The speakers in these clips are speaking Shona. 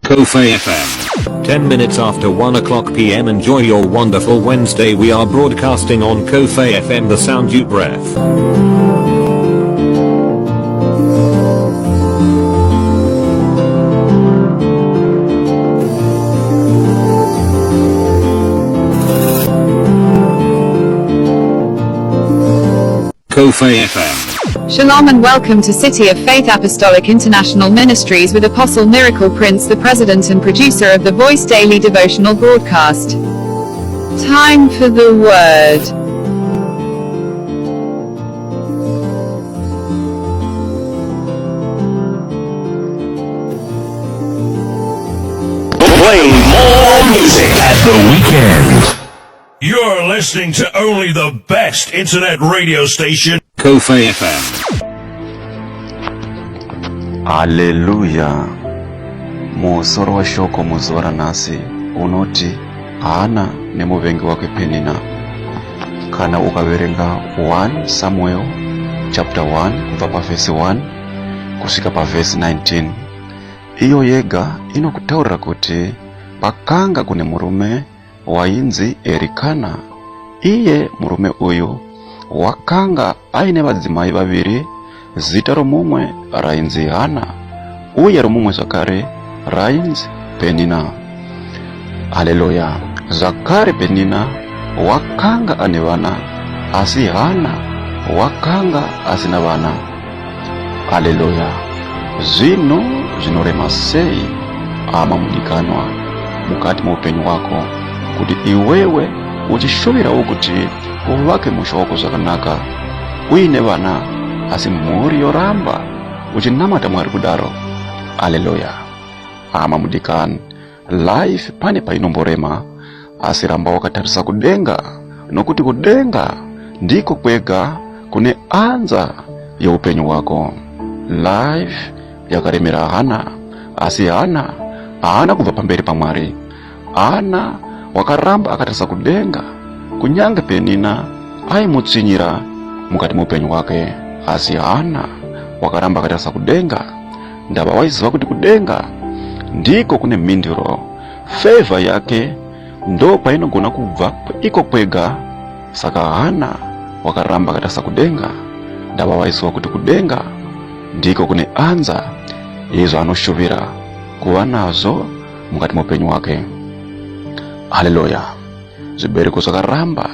Kofe FM. 10 minutes after 1 o'clock p.m. Enjoy your wonderful Wednesday. We are broadcasting on Kofe FM, the sound you breath. Kofe FM. Shalom and welcome to City of Faith Apostolic International Ministries with Apostle Miracle Prince, the president and producer of the Voice Daily Devotional broadcast. Time for the Word. Playing more music at the weekend. You're listening to only the best internet radio station. Kofe FM. Haleluya! Musoro weshoko muzuva ranhasi unoti Hana nemuvengi wake Penina. Kana ukaverenga 1 Samuel chapter 1 kubva pavhesi 1 kusvika pavhesi 19, iyo yega inokutaurira kuti pakanga kune murume wainzi Erikana. Iye murume uyu wakanga aine vadzimai vaviri, zita romumwe rainzi Hana uye romumwe zvakare rainzi Penina. Haleluya! Zvakare Penina wakanga ane vana, asi Hana wakanga asina vana. Haleluya! Zvinhu zvinorema sei, hama mudikanwa, mukati meupenyu hwako, kuti iwewe uchishuvirawo kuti uvake musha wako zvakanaka uine vana, asi mhuri yoramba uchinamata Mwari kudaro. Haleluya! Hama mudikani, life pane painomborema, asi ramba wakatarisa kudenga, nokuti kudenga ndiko kwega kune anza yeupenyu hwako. Life yakaremera Hana, asi Hana haana kubva pamberi paMwari. Hana wakaramba akatarisa kudenga, kunyange Penina aimutsvinyira mukati meupenyu hwake, asi Hana wakaramba akatarisa kudenga. Ndava waiziva kuti kudenga ndiko kune mhinduro. Favor yake ndo kwainogona kubva iko kwega. Saka Hana wakaramba akatarisa kudenga. Ndava waiziva kuti kudenga ndiko kune anza yezvo anoshuvira kuva nazvo mukati meupenyu hwake. Haleluya! Zvibereko zvakaramba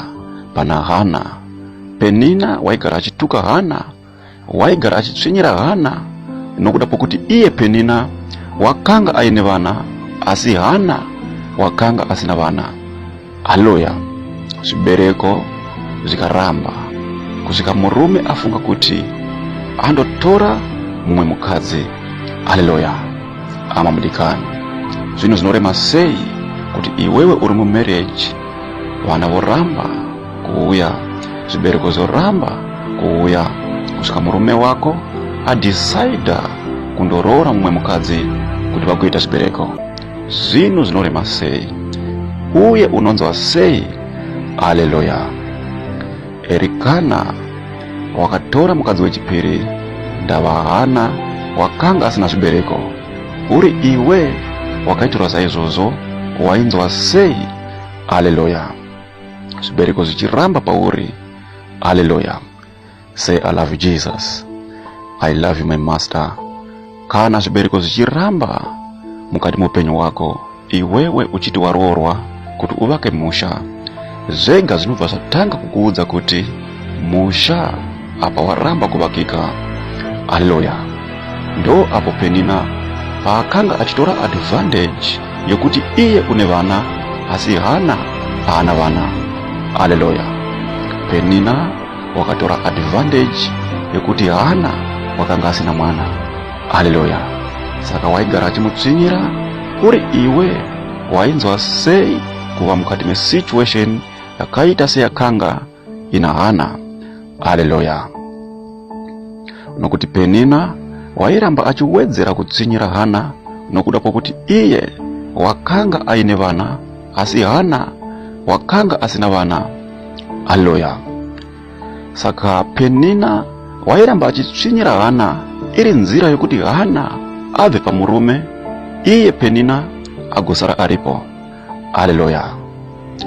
pana Hana. Penina waigara achituka Hana, waigara achitsvinyira Hana nokuda kwokuti iye Penina wakanga aine vana asi Hana wakanga asina vana. Haleluya! Zvibereko zvikaramba kusvika murume afunga kuti andotora mumwe mukadzi. Haleluya! Hama mudikani, zvinhu zvinorema sei kuti iwewe uri mumarriage, vana voramba kuuya, zvibereko zvoramba kuuya kusvika murume wako adecider kundoroora mumwe mukadzi kuti vagoita zvibereko. Zvinhu zvinorema sei uye unonzwa sei? Haleluya! Erikana wakatora mukadzi wechipiri, ndava Hana wakanga asina zvibereko. Uri iwe wakaitirwa saizvozvo, wainzwa sei? Haleluya! Zvibereko zvichiramba pauri. Haleluya! Say I love you Jesus. I love you my master. Kana zvibereko zvichiramba mukati meupenyu hwako, iwewe uchiti waroorwa kuti uvake musha, zvega zvinobva zvatanga kukuudza kuti musha apa waramba kuvakika. Haleluya! Ndo apo Penina paakanga achitora advantage yekuti iye une vana asi Hana haana vana. Haleluya! Penina wakatora advantage yekuti Hana wakanga asina mwana. Haleluya! Saka waigara achimutsvinyira. Uri iwe wainzwa sei kuva mukati mesituation yakaita seyakanga ina Hana? Haleluya! Nokuti Penina wairamba achiwedzera kutsvinyira Hana nokuda kwokuti iye wakanga aine vana asi Hana wakanga asina vana. Haleluya! Saka Penina wairamba achitsvinyira Hana iri nzira yokuti Hana abve pamurume. iye Penina agosara aripo. Haleluya!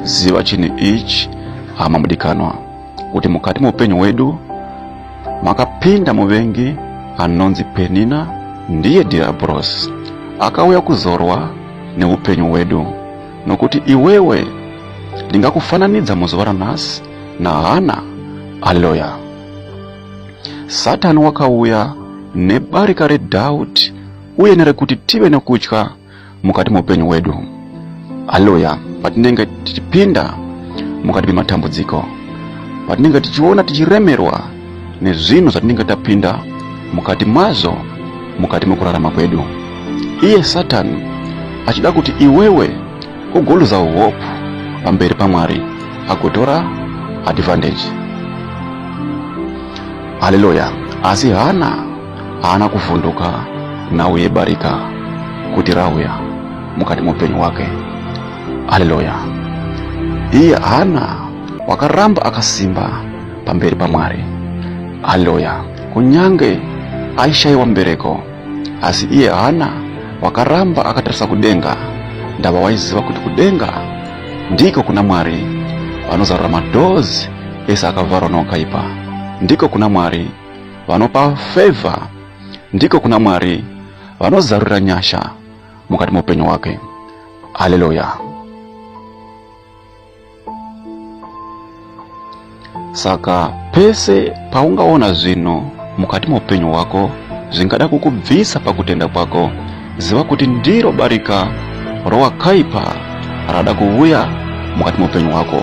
Ziva chinhu ichi, hama mudikanwa, kuti mukati meupenyu hwedu makapinda muvengi anonzi Penina, ndiye Diabros, akauya kuzorwa neupenyu hwedu. Nokuti iwewe ndingakufananidza muzuva ranhasi naHana. Haleluya! Satani wakauya nebarika redoubt uye nerekuti tive nekutya mukati meupenyu hwedu. Haleluya! Patinenge tichipinda mukati mematambudziko, patinenge tichiona tichiremerwa nezvinhu zvatinenge tapinda mukati mazvo mukati mekurarama kwedu, iye Satani achida kuti iwewe ugoluza hope pamberi paMwari, agotora advantage. Haleluya! Asi Hana haana kuvhunduka nhau yebarika kuti rauya mukati meupenyu hwake. Haleluya! Iye Hana wakaramba akasimba pamberi paMwari. Haleluya! Kunyange aishayiwa mbereko, asi iye Hana wakaramba akatarisa kudenga, ndava waiziva kuti kudenga ndiko kuna Mwari vanozarura madoors ese akavharwa nowakaipa, ndiko kuna Mwari vanopa favor, ndiko kuna Mwari vanozarurira nyasha mukati meupenyu hwake. Haleluya! Saka pese paungaona zvinhu mukati meupenyu hwako zvingada kukubvisa pakutenda kwako, ziva kuti ndiro barika rowakaipa rada kuvuya mukati meupenyu hwako,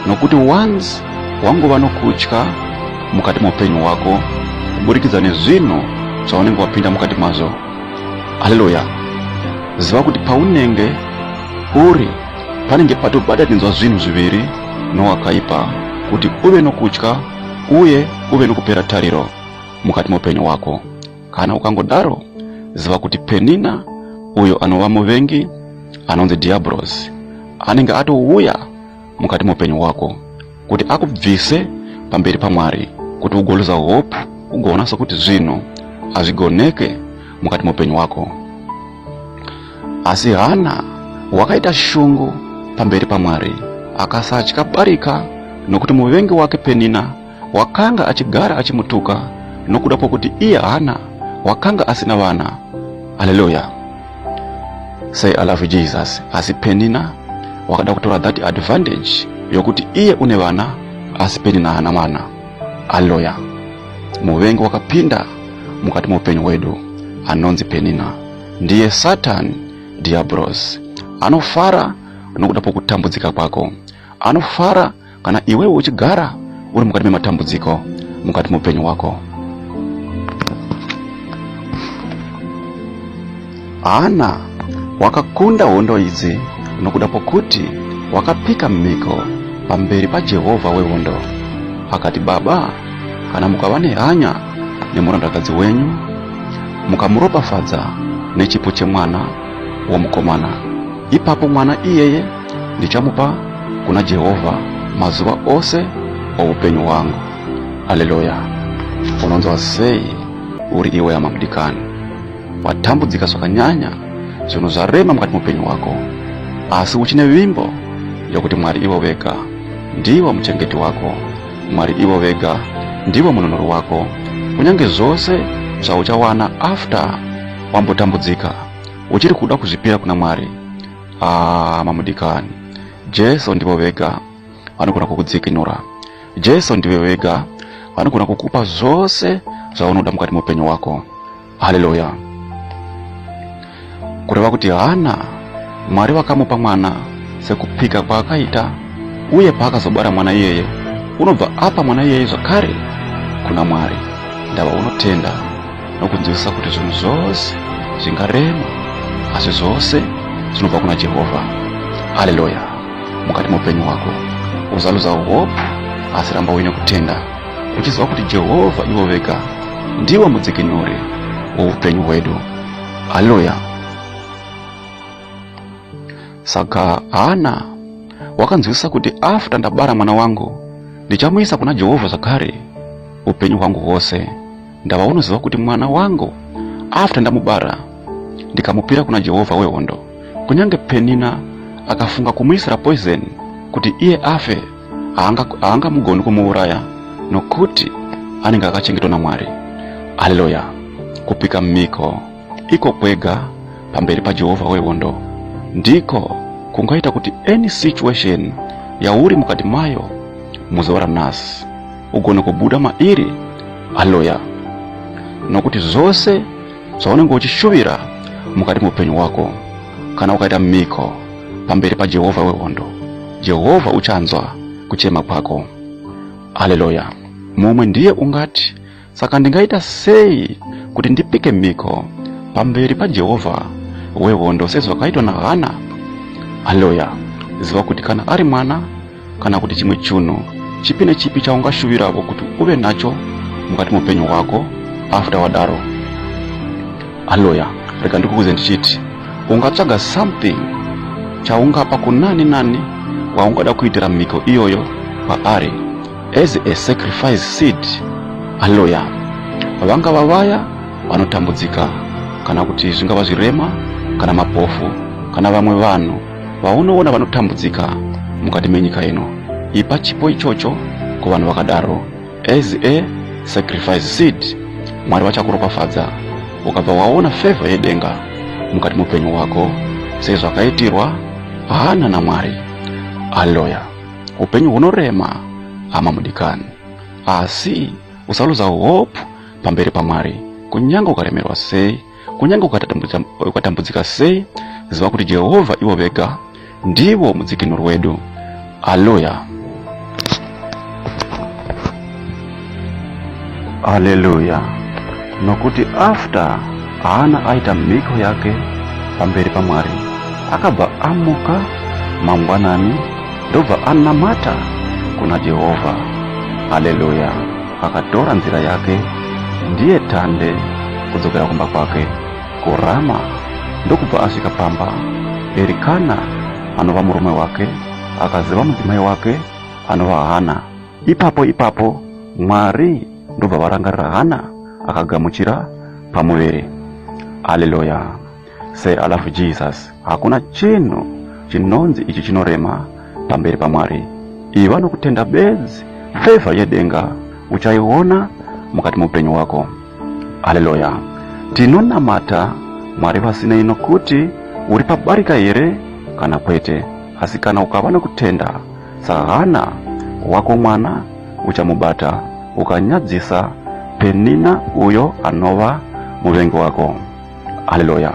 nokuti once wangova nokutya mukati meupenyu hwako kuburikidza nezvinhu zvaunenge wapinda mukati mazvo. Haleluya! Ziva kuti paunenge uri panenge patobatanidzwa zvinhu zviviri nowakaipa kuti uve nokutya uye uve nokupera tariro mukati meupenyu hwako. Kana ukangodaro, ziva kuti Penina uyo anova muvengi anonzi Diabros anenge atouya mukati meupenyu hwako kuti akubvise pamberi paMwari, kuti ugoluza hope, ugoona sokuti zvinhu hazvigoneke mukati meupenyu hwako. Asi Hana wakaita shungu pamberi paMwari, akasatya barika, nokuti muvengi wake Penina wakanga achigara achimutuka nokuda kwokuti iye Hana wakanga asina vana. Haleluya! Say I love you Jesus. Asi Penina wakada kutora that advantage yokuti iye une vana asi Penina haana mwana. Haleluya! Muvengi wakapinda mukati meupenyu hwedu anonzi Penina, ndiye Satan Diablos. Anofara nokuda pokutambudzika kwako, anofara kana iwewe uchigara uri mukati mematambudziko mukati meupenyu hwako. Hana wakakunda hondo idzi nokuda kwokuti wakapika mhiko pamberi paJehovha wehondo, akati, Baba, kana mukava nehanya nemurandakadzi wenyu, mukamuropafadza nechipo chemwana womukomana, ipapo mwana iyeye ndichamupa kuna Jehovha mazuva ose oupenyu hwangu. Haleluya! Unonzwa sei uri iwe hama mudikani? Watambudzika zvakanyanya, zvinhu zvarema mukati meupenyu hwako, asi uchine vimbo yokuti Mwari ivo vega ndivo muchengeti wako, Mwari ivo vega ndivo mununuri wako. Kunyange zvose zvauchawana after wambotambudzika, uchiri kuda kuzvipira kuna Mwari. Ah, mamudikani, Jesu ndivo vega vanogona kukudzikinura. Jesu ndivo vega vanogona kukupa zvose zvaunoda mukati meupenyu hwako. Haleluya! Kureva kuti Hana, Mwari vakamupa mwana sekupika kwaakaita, uye paakazobara mwana iyeye, unobva apa mwana iyeye zvakare kuna Mwari. Ndava unotenda nokunzwisisa kuti zvinhu zvose zvingarema, asi zvose zvinobva kuna Jehovha. Haleluya! Mukati meupenyu hwako usaluza hope, asi ramba uine kutenda, uchiziva kuti Jehovha ivo vega ndivo mudzikinuri woupenyu hwedu. Haleluya! Saka Hana wakanzwisisa kuti after ndabara mwana wangu ndichamuisa kuna Jehovha zvakare upenyu hwangu hwose. Ndava unoziva kuti mwana wangu after ndamubara, Ndikamupira kuna Jehovha wehondo. Kunyange Penina akafunga kumuisira poison kuti iye afe, haangamugoni kumuuraya nokuti anenge akachengetwa naMwari. Haleluya! Kupika mhiko iko kwega pamberi paJehovha wehondo ndiko kungaita kuti any situation yauri mukati mayo muzuva ranhasi ugone kubuda mairi. Haleluya! Nokuti zvose zvaunenge uchishuvira mukati meupenyu hwako, kana ukaita mhiko pamberi paJehovha wehondo, Jehovha uchanzwa kuchema kwako. Haleluya! Mumwe ndiye ungati, saka ndingaita sei kuti ndipike mhiko pamberi paJehovha wehondo sezvakaitwa naHana? Haleluya! Ziva kuti kana ari mwana kana kuti chimwe chinhu chipi nechipi chaungashuviravo kuti uve nacho mukati meupenyu hwako after wadaro. Haleluya! Rega ndikukuze ndichiti ungatsvaga something chaungapa kunani nani waungada kuitira mhiko iyoyo kwaari as a sacrifice seed. Haleluya! Vangava vaya vanotambudzika, kana kuti zvingava zvirema kana mapofu kana vamwe vanhu vaunoona vanotambudzika mukati menyika ino, ipa chipo ichocho kuvanhu vakadaro as a sacrifice seed. Mwari vachakuropafadza ukabva waona favor yedenga mukati meupenyu hwako sezvakaitirwa Hana naMwari. Haleluya! Upenyu hunorema, hama mudikani, asi usaluza hope pamberi paMwari. Kunyange ukaremerwa sei, kunyange ukatambudzika sei, ziva kuti Jehovha ivo vega ndivo mudzikinuri wedu. Haleluya! Haleluya! Nokuti after Hana aita mhiko yake pamberi paMwari, akabva amuka mangwanani ndobva anamata kuna Jehovha. Haleluya! Akatora nzira yake ndiye tande kudzokera kumba kwake kuRama, ndokubva asvika pamba. Erikana anova murume wake akaziva mudzimai wake anova Hana. Ipapo ipapo Mwari ndobva varangarira Hana akagamuchira pamuviri. Haleluya! Say I love Jesus. Hakuna chinhu chinonzi ichi chinorema pamberi paMwari. Iva nokutenda bedzi, favor yedenga uchaiona mukati meupenyu hwako. Haleluya! Tinonamata Mwari vasinei nokuti uri pabarika here kana kwete, asi kana ukava nokutenda saHana wako mwana uchamubata ukanyadzisa Penina uyo anova muvengi wako. Haleluya!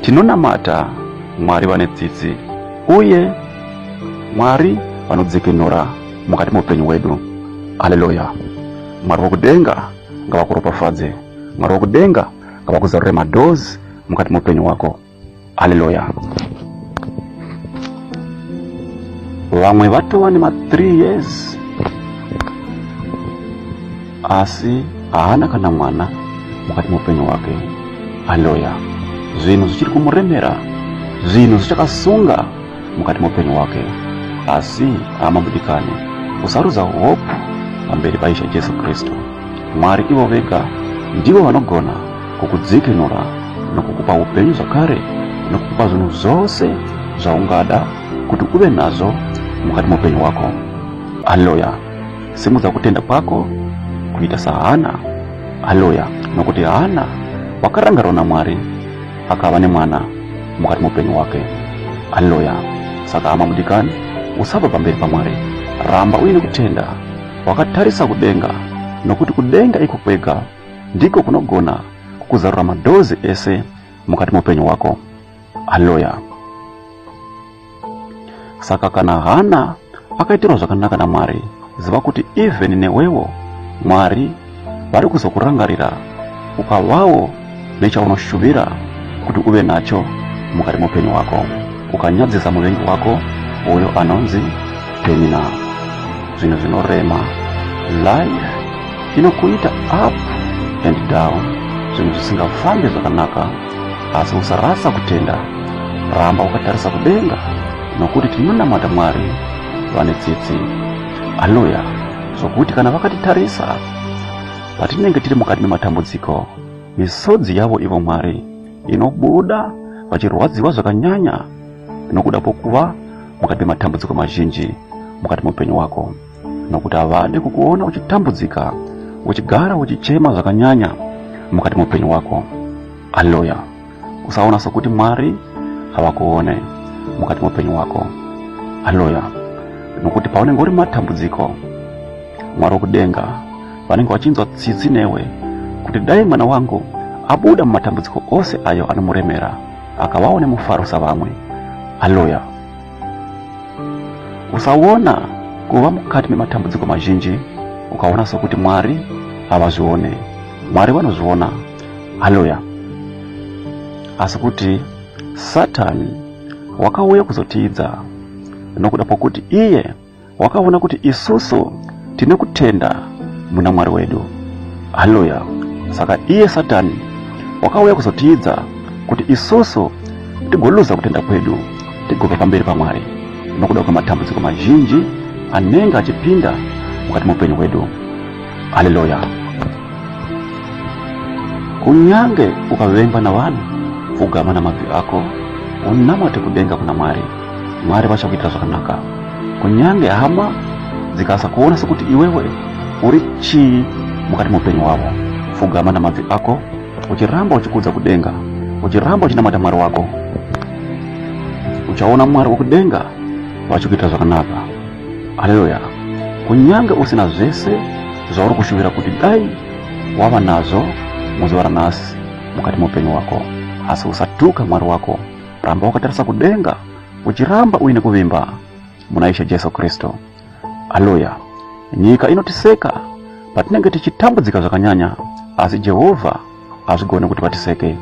Tinonamata Mwari vane tsitsi uye Mwari vanodzikinura mukati meupenyu hwedu. Haleluya! Mwari wokudenga ngavakuropafadze. Mwari wokudenga ngavakuzarure madoors mukati meupenyu hwako. Haleluya! Vamwe vatova nema 3 years asi haana kana mwana mukati meupenyu hwake. Haleluya! Zvinhu zvichiri kumuremera, zvinhu zvichakasunga mukati meupenyu hwake. Asi hama mudikani, usaruza hope pamberi paIshe Jesu Kristu. Mwari ivo vega ndivo vanogona kukudzikinura nokukupa upenyu zvakare nokukupa zvinhu zvose zvaungada kuti uve nazvo mukati meupenyu hwako. Haleluya! Simudza kutenda kwako kuita saHana. Haleluya! Nokuti Hana wakarangarirwa naMwari akava nemwana mukati meupenyu hwake. Haleluya! Saka hama mudikani, usabva pamberi paMwari, ramba uine kutenda wakatarisa kudenga, nokuti kudenga iko kwega ndiko kunogona kukuzarura madhozi ese mukati meupenyu hwako. Haleluya! Saka kana Hana akaitirwa zvakanaka naMwari, ziva kuti even newewo Mwari vari kuzokurangarira ukavawo nechaunoshuvira kuti uve nacho mukati meupenyu hwako, ukanyadzisa muvengi wako uyo anonzi Penina. Zvinhu zvinorema, life inokuita up and down, zvinhu zvisingafambi zvakanaka, asi usarasa kutenda, ramba wakatarisa kudenga, nokuti tinonamata Mwari vane tsitsi. Haleluya! Zvokuti kana vakatitarisa patinenge tiri mukati mematambudziko, misodzi yavo ivo Mwari inobuda vachirwadziwa zvakanyanya nokuda kwokuva mukati mematambudziko mazhinji mukati meupenyu hwako, nokuti havadi kukuona uchitambudzika, uchigara uchichema zvakanyanya mukati meupenyu hwako. Haleluya! Usaona sokuti Mwari havakuone mukati meupenyu hwako. Haleluya! Nokuti paunenge uri mumatambudziko, Mwari wokudenga vanenge vachinzwa tsitsi newe kuti dai mwana wangu abuda mumatambudziko ose ayo anomuremera, akavawo nemufaro savamwe. Haleluya! Usaona kuva mukati mematambudziko mazhinji ukaona sokuti Mwari havazvione. Mwari vanozviona. Haleluya! Asi kuti Satani wakauya kuzotiidza nokuda kwokuti iye wakaona kuti isusu tine kutenda muna Mwari wedu. Haleluya! Saka iye Satani wakauya kuzotiidza kuti isusu tigoluza kutenda kwedu, tigobva pamberi paMwari nokuda kwematambudziko mazhinji anenge achipinda mukati meupenyu hwedu. Haleluya! Kunyange ukavengwa navanhu, pfugama namabvi ako unamate kudenga kuna Mwari. Mwari vachakuitira zvakanaka. Kunyange hama dzikasakuona sokuti iwewe uri chii mukati meupenyu hwavo, pfugama namabvi ako uchiramba uchikudza kudenga, uchiramba uchinamata Mwari wako, uchaona Mwari wekudenga vachikuitira zvakanaka. Haleluya! Kunyange usina zvese zvauri kushuvira kuti dai wava nazvo muzuva ranhasi mukati meupenyu hwako, asi usatuka Mwari wako. Ramba wakatarisa kudenga uchiramba uine kuvimba muna Ishe Jesu Kristu. Haleluya! Nyika inotiseka patinenge tichitambudzika zvakanyanya, asi Jehovha hazvigone kuti vatiseke.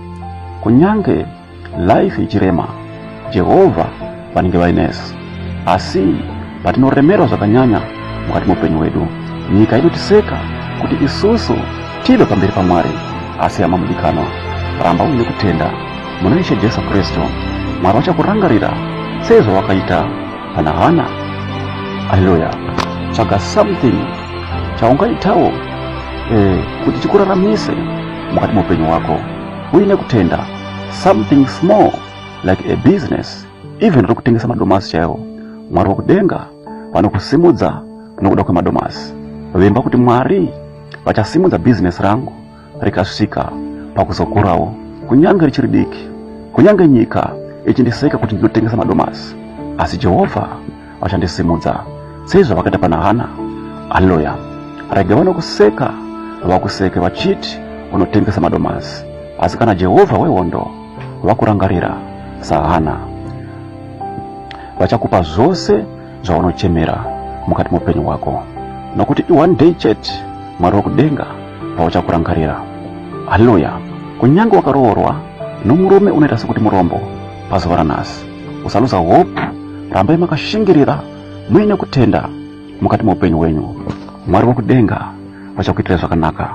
Kunyange life ichirema, Jehovha vanenge vainesu. Asi patinoremerwa zvakanyanya mukati meupenyu hwedu, nyika inotiseka kuti isusu tive pamberi paMwari. Asi hama mudikanwa, ramba uine kutenda muna Ishe Jesu Kristu. Mwari vachakurangarira sezvawakaita pana Hana. Haleluya! Tsvaga something chaungaitawo kuti chikuraramise mukati meupenyu hwako uine kutenda. Something small like a business, even rokutengesa madomasi chaiwo, Mwari wokudenga vanokusimudza nokuda kwemadomasi. Vimba kuti Mwari vachasimudza bhizinesi rangu rikasvika pakuzokurawo, kunyange richiri diki, kunyange nyika ichindiseka kuti ndinotengesa madomasi, asi Jehovha vachandisimudza sezvavakaita pana Hana. Haleluya! Rega vanokuseka vakuseke vachiti unotengesa madomasi, asi kana Jehovha wehondo vakurangarira saHana, vachakupa zvose zvaunochemera mukati meupenyu hwako, nokuti i-one day chete Mwari wekudenga pavachakurangarira. Haleluya! Kunyange wakaroorwa nomurume unoita sekuti murombo pazuva ranhasi, usaluza hope, rambai makashingirira muine kutenda mukati meupenyu hwenyu. Mwari wekudenga vachakuitirai zvakanaka,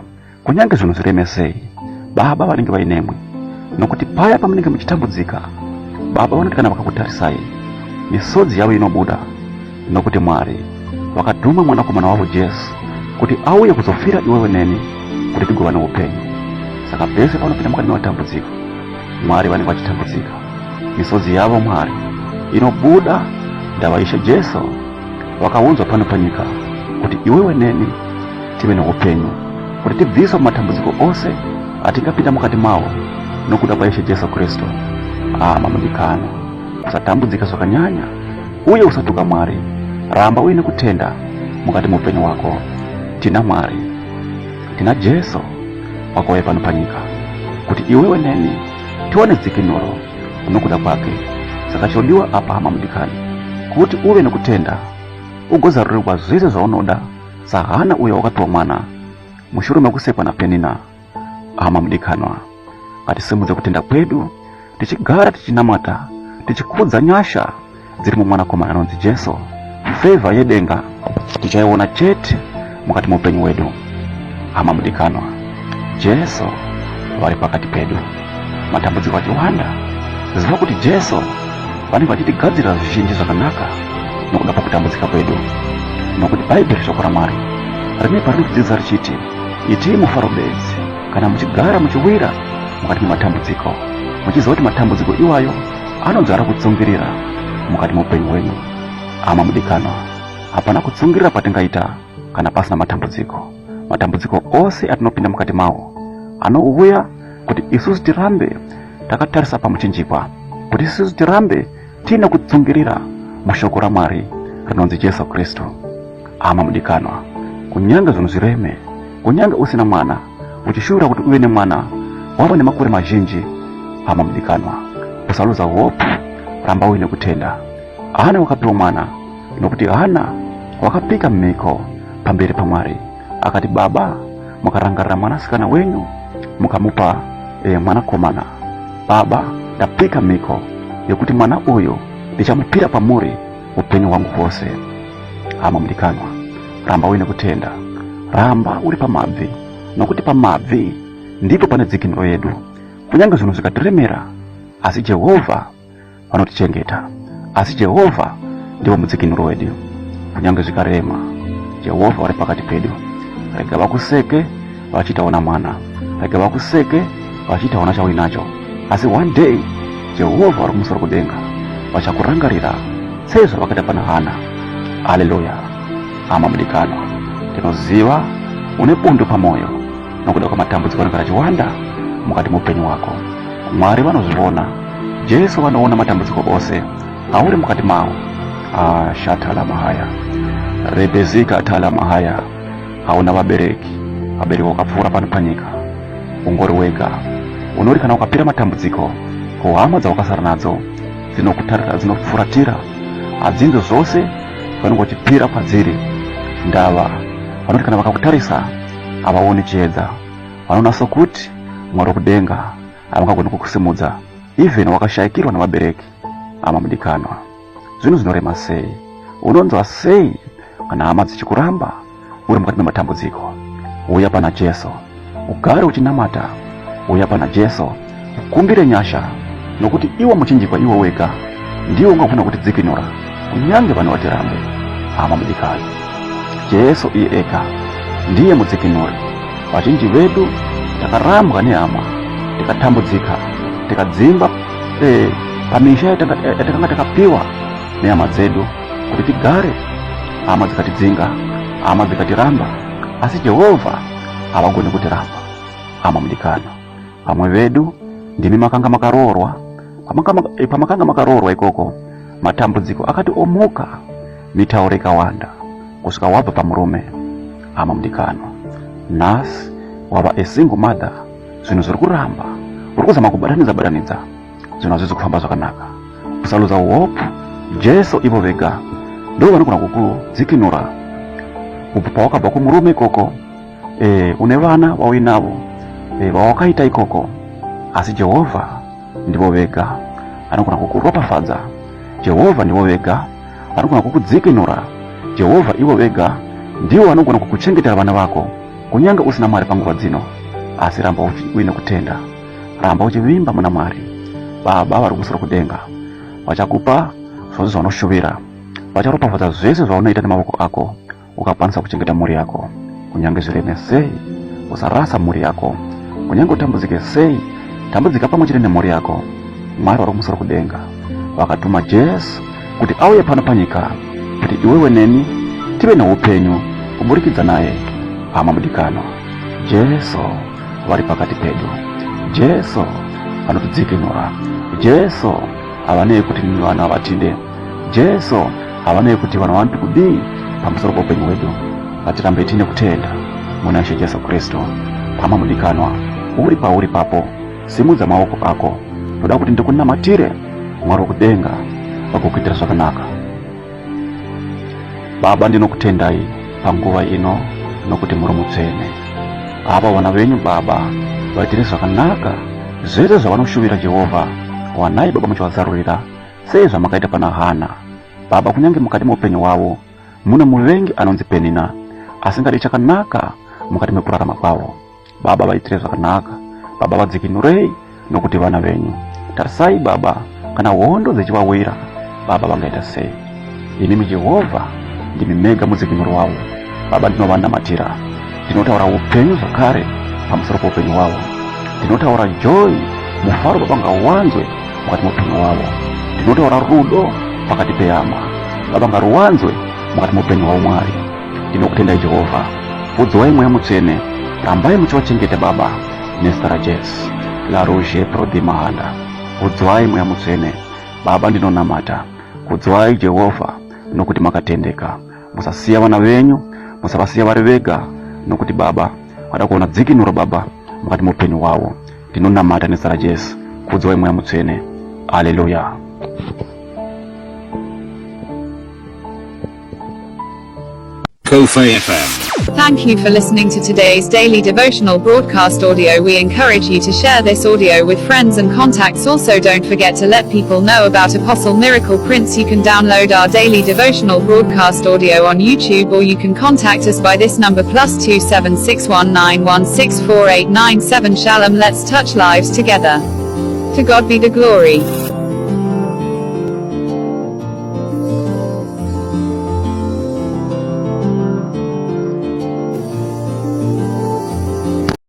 kunyange zvinhu zvireme sei. Baba vanenge vainemwi, nokuti paya pamunenge muchitambudzika, Baba vanoti kana vakakutarisai, misodzi yavo inobuda, nokuti Mwari vakatuma mwanakomana wavo Jesu kuti auye kuzofira iwewe neni kuti tigova neupenyu. Saka pese paunopinda mukati mematambudziko, Mwari vanenge vachitambudzika, misodzi yavo Mwari inobuda ndava Ishe Jesu vakaunzwa pano panyika kuti iwewe neni tive neupenyu, kuti tibviswe mumatambudziko ose atingapinda mukati mawo nokuda kwaIshe Jesu Kristu. Hama mudikano, usatambudzika zvakanyanya uye usatuka Mwari. Ramba uine kutenda mukati meupenyu hwako. Tina Mwari, tina Jesu wakauya pano panyika kuti iwewe neni tiwane dzikinuro nokuda kwake. Saka chodiwa apa, hama mudikani, kuti uve nokutenda ugozarurirwa zvese zvaunoda saHana uyo wakapiwa mwana mushure mekusekwa naPenina. Hama mudikanwa, ngatisimudze kutenda kwedu tichigara tichinamata, tichikudza nyasha dziri mumwanakomana anonzi Jesu. Fevha yedenga tichaiona chete mukati meupenyu hwedu. Hama mudikanwa, Jesu vari pakati pedu. Matambudziko achiwanda, ziva kuti Jesu vanenge vachitigadzirira zvizhinji zvakanaka nokuda kwokutambudzika kwedu, nokuti Bhaibheri, shoko raMwari, rine parinotidzidzisa richiti, itii mufaro bedzi kana muchigara muchiwira mukati mematambudziko. Muchiziva kuti matambudziko iwayo anonzi ari kutsungirira mukati meupenyu hwenyu. Hama mudikanwa, hapana kutsungirira kwatingaita kana pasina matambudziko. Matambudziko ose atinopinda mukati mawo anouya kuti isusu tirambe takatarisa pamuchinjikwa, kuti isusu tirambe tiine kutsungirira mushoko raMwari rinonzi Jesu Kristu. Hama mudikanwa, kunyange zvinhu zvireme, kunyange usina mwana, uchishuvira kuti uve nemwana, wava nemakore mazhinji, hama mudikanwa, usaluza hope, ramba uine kutenda. Hana wakapiwa mwana, nokuti Hana wakapika mhiko pamberi paMwari, akati, Baba, mukarangarira mwanasikana wenyu mukamupa mwanakomana, Baba, ndapika mhiko yekuti mwana uyu ndichamupira kwamuri upenyu hwangu hwose. Hama mudikanwa, ramba uine kutenda, ramba uri pamabvi, nokuti pamabvi ndipo pane dzikinuro yedu. Kunyange zvinhu zvikatiremera, asi Jehovha vanotichengeta, asi Jehovha ndivo mudzikinuro wedu. Kunyange zvikarema, Jehovha vari pakati pedu. Rega vakuseke vachiita una mwana, rega vakuseke vachiita una chauinacho, asi one day Jehovha vari kumusoro kudenga vachakurangarira sezvavakaita pana Hana. Haleluya! Hama mudikanwa, ndinoziva une bundu pamwoyo nokuda kwamatambudziko anenge achiwanda mukati meupenyu hwako. Mwari vanozviona, Jesu vanoona matambudziko ose auri mukati mawo. Ah, shatala mahaya rebezika tala mahaya. Hauna vabereki, vabereki wakapfuura pano panyika, ungori wega. Unori kana ukapira matambudziko kuhama dzawakasara nadzo dzinokutarira, dzinofuratira, hadzinzwe zvose vanenge vachipira kwadziri. Ndava vanoti kana vakakutarisa havaoni chiedza, vanoona sokuti Mwari wekudenga havangagoni kukusimudza, even wakashayikirwa navabereki. Hama mudikanwa, zvinhu zvinorema sei? Unonzwa sei kana hama dzichikuramba uri mukati mematambudziko? Uya pana Jesu, ugare uchinamata. Uya pana Jesu, ukumbire nyasha, nokuti iwo muchinjikwa iwo wega ndiwo ungagona kutidzikinura kunyange vanhu vatirambe. Hama mudikani, Jesu iye ega ndiye mudzikinuri. Vazhinji vedu takarambwa nehama, tikatambudzika, tikadzingwa pamisha yatakanga takapiwa nehama dzedu kuti tigare. Hama dzikatidzinga, hama dzikatiramba, asi Jehovha havagoni kutiramba. Hama mudikana, vamwe vedu ndimi makanga makaroorwa, pamakanga makaroorwa ikoko matambudziko akati omuka, mitauro ikawanda kusvika wabva pamurume. Hama mudikanwa, nhasi wava a single mother, zvinhu zviri kuramba, uri kuzama kubatanidza batanidza, zvinhu hazvisi kufamba zvakanaka. Usaluza hope, Jesu ivo vega ndo vanogona kukudzikinura kubva pawakabva kumurume ikoko. Une vana vauinavo vawakaita ikoko, asi Jehovha ndivo vega vanogona kukuropafadza. Jehovha ndivo vega vanogona kukudzikinura. Jehovha ivo vega ndivo vanogona kukuchengetera vana vako, kunyange usina Mwari panguva dzino. Asi ramba uine kutenda, ramba uchivimba muna Mwari. Baba vari kumusoro kudenga vachakupa zvose zvaunoshuvira, vacharopafadza zvese zvaunoita nemavoko ako. Ukakwanisa kuchengeta mhuri yako, kunyange zvireme sei, usarasa mhuri yako. Kunyange utambudzike sei, tambudzika pamwe chete nemhuri yako. Mwari vari kumusoro kudenga vakatuma Jesu kuti auye pano panyika kuti iwewe neni tive neupenyu kuburikidza naye. Hama mudikanwa, Jesu vari pakati pedu. Jesu vanotidzikinura. Jesu havanei kuti vanhu havatide. Jesu havanei kuti vanhu vanoti kudii pamusoro poupenyu hwedu. Ngatirambe tiine kutenda muna Ishe Jesu Kristu. Hama mudikanwa, uri pauri papo, simudza maoko ako. Ndoda kuti ndikunamatire, Mwari wokudenga vagokuitira zvakanaka. Baba, ndinokutendai panguva ino nokuti muri mutsvene. Ava vana venyu Baba, vaitire zvakanaka zvese zvavanoshuvira. Jehovha, wanai Baba muchivazarurira sezvamakaita pana Hana. Baba, kunyange mukati meupenyu hwavo mune muvengi anonzi Penina asingadi chakanaka mukati mekurarama kwavo. Baba, vaitire zvakanaka. Baba, vadzikinurei nokuti vana venyu. Tarisai Baba, kana hondo dzichivawira, Baba vangaita sei? Imimi Jehovha ndimi mega mudzikinuri wavo. Baba, ndinovanamatira. Ndinotaura upenyu zvakare pamusoro poupenyu hwavo. Ndinotaura joy Mufaro baba ngauwanzwe mukati meupenyu hwavo. Ndinotaura rudo pakati pehama, baba ngaruwanzwe mukati meupenyu hwavo. Mwari, ndinokutendai Jehovha. Kudzwai Mweya Mutsvene, rambai muchivachengeta baba, nezita raJesu. La Roche Prodimahanda, kudzwai Mweya Mutsvene. Baba, ndinonamata, kudzwai Jehovha, nokuti makatendeka. Musasiya vana venyu, musavasiya vari vega, nokuti baba vada kuona dzikinuro baba mukati meupenyu hwavo. Ndinonamata nezita raJesu. Kudzwai Mweya Mutsvene. Haleluya. Kofe FM. Thank you for listening to today's daily devotional broadcast audio. We encourage you to share this audio with friends and contacts. Also, don't forget to let people know about Apostle Miracle Prince. You can download our daily devotional broadcast audio on YouTube, or you can contact us by this number +27 619164897. Shalom. Let's touch lives together. To God be the glory.